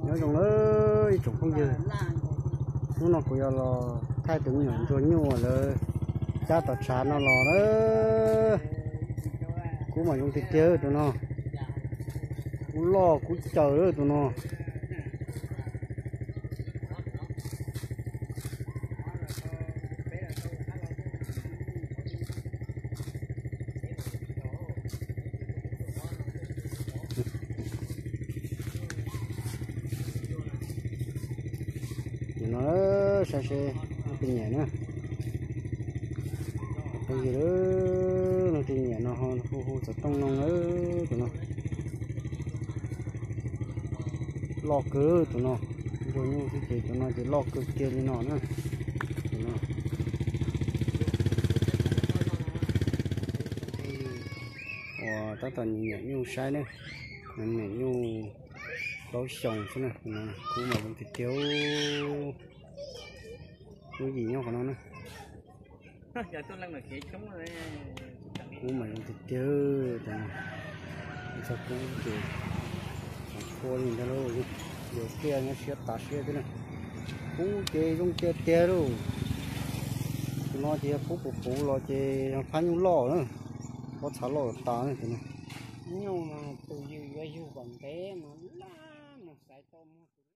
Nyob zoo na ib tsoom phooj ywg, hnub no kuv yuav los thaij tus me nyuam ntsuag nyuj lawv cab tom tshav no los na. Kub mas zoo tiag tiag tus no, kub loj kub caws tus no. Tus no saib seb leej twg nyiam na. Phooj ywg, leej twg nyiam no ho hu hu xov tooj no na. Tus no loj kawg tus no, ntsuag nyuj xwb ces tus no ces loj kawg kiag li no na. Tus no uas tab tom nyiam nyuj saib na, nyiam nyuj plaub xyoos xwb na. Kub mas zoo tiag tiag, lub yim nyob qhov no na. Kub mas zoo tiag tiag, tus no txog kub ces tshua li ntag lauj, yuav tiaj nyob siab tas siab xwb na. Kub ces zoo tiag tiag lauj. Tus no ces yog kub puv puv los ces yog phab nyuj loj na, pob txha loj tas na tus no. Nyuj mas tus yws yuav yug kom ntev mas laj mus xaiv tau